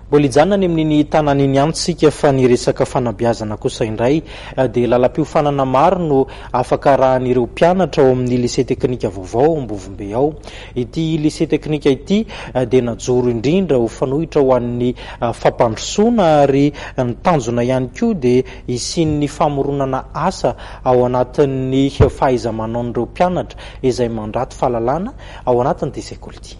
Mbola hijanona any amin'iny tanàna iny ihany isika fa ny resaka fanabeazana kosa indray dia lalam-piofanana maro no afaka arahan'ireo mpianatra ao amin'ny lycée teknika vaovao ao Ambovombe ao. Ity lycée teknika ity dia najoro indrindra ho fanohitra ho an'ny fampandrosoana ary ny tanjona ihany koa dia hisian'ny famoronana asa ao anatin'ny fahaiza-manaon'ireo mpianatra izay mandrato fahalalana ao anatin'ity sekoly ity.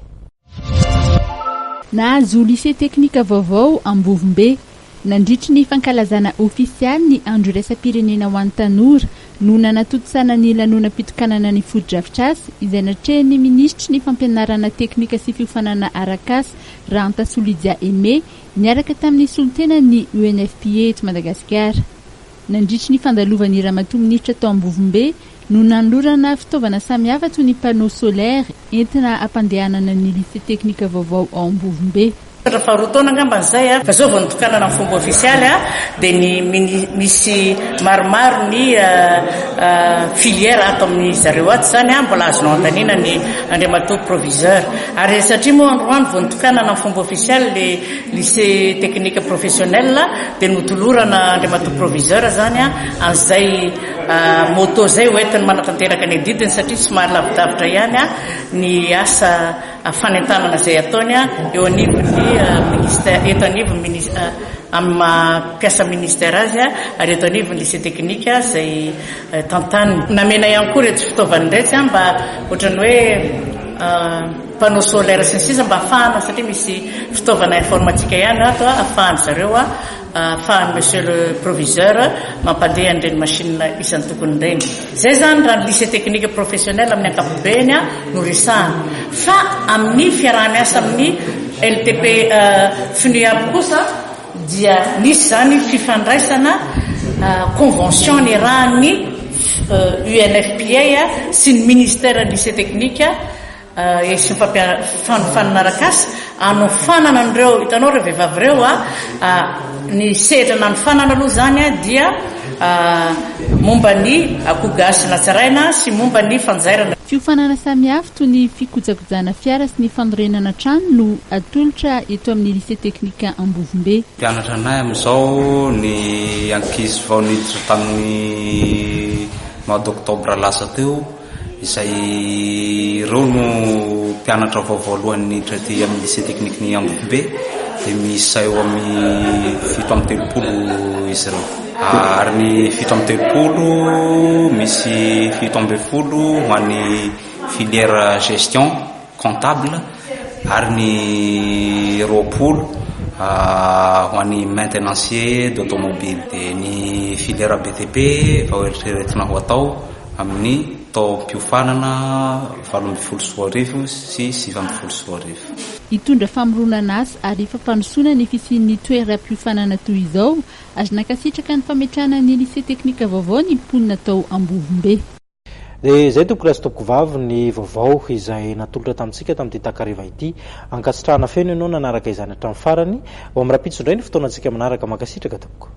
Nahazo lycée teknika vaovao Ambovombe. Nandritry ny fankalazana ofisialy ny Andro iraisam-pirenena ho an'ny tanora no nanatontosana ny lanonam-pitokanana ny fotodrafitrasa izay natrehin'ny minisitry ny fampianarana teknika sy fiofanana arak'asa Rahantasoa Lydia Aimée niaraka tamin'ny solontenan'ny UNFPA eto Madagasikara. Nandritry ny fandalovan'ny Ramatoa Minisitra tao Ambovombe no nanolorana fitaovana samihafa toy ny panneau solaire entina hampandehanana ny lycée teknika vaovao ao Ambovombe. Efa roa taona angambany izay fa izao vao notokanana amin'ny fomba ofisialy dia ny misy maromaro ny filière ato amin'ny zareo ato izany mbola azonao anontaniana ny Andriamatoa Proviseur ary satria moa androany vao notokanana amin'ny fomba ofisialy le lycée technique professionnel dia notolorana Andriamatoa Proviseur izany an'izay moto izay ho entiny manatanteraka ny adidiny satria somary lavidavitra ihany ny asa fanentanana izay ataony eo anivon'ny ministère eto anivon'ny ministère amin'ny maha mpiasa ministère azy ary eto anivon'ny lycée technique izay tantaniny. Namena ihany koa ireto fitaovana ireto mba ohatran'ny hoe panneau solaire sy ny sisa mba ahafahana satria misy fitaovana informatique ihany ato ahafahan-dry zareo ahafahan'i monsieur le proviseur mampandeha an'ireny machine isan-tokony ireny. Izay izany raha ny lycée technique professionnel amin'ny ankapobeny no resahana. Fa amin'ny fiaraha-miasa amin'ny LTP FNUAP kosa dia nisy izany fifandraisana convention niarahan'ny UNFPA sy ny ministère lycée technique sy ny fanofanana arak'asa hanofanana an'ireo, hitanao ireo vehivavy ireo a, ny sehatra nanofanana aloha izany dia momba ny akoho gasy natsaraina sy momba ny fanjairana. Fiofanana samihafa toy ny fikojakojana fiara sy ny fanorenana trano no atolotra eto amin'ny Lycée Technique Ambovombe. Mpianatra anay amin'izao ny ankizy vao niditra tamin'ny mois d'octobre lasa teo. Izay ireo no mpianatra vao voalohany niditra aty amin'ny lycée technique ny Ambovombe dia miisa eo amin'ny 37 izy ireo. Ary ny 37 misy 17 ho an'ny filière gestion comptable ary ny 20 ho an'ny maintenancier d'automobile. Dia ny filière BTP vao eritreretina ho atao amin'ny taom-piofanana 2018 sy 2019. Hitondra famoronana asa ary fampandrosoana ny fisian'ny toeram-piofanana toy izao ary nankasitraka ny fametrahana ny lycée teknika vaovao ny mponina tao Ambovombe. Dia izay tompokolahy sy tompokovavy ny vaovao izay natolotra tamintsika tamin'ity takariva ity. Ankasitrahana feno ianao nanaraka izany hatramin'ny farany. Ho amin'ny rahampitso indray ny fotoanantsika manaraka. Mankasitraka tompoko.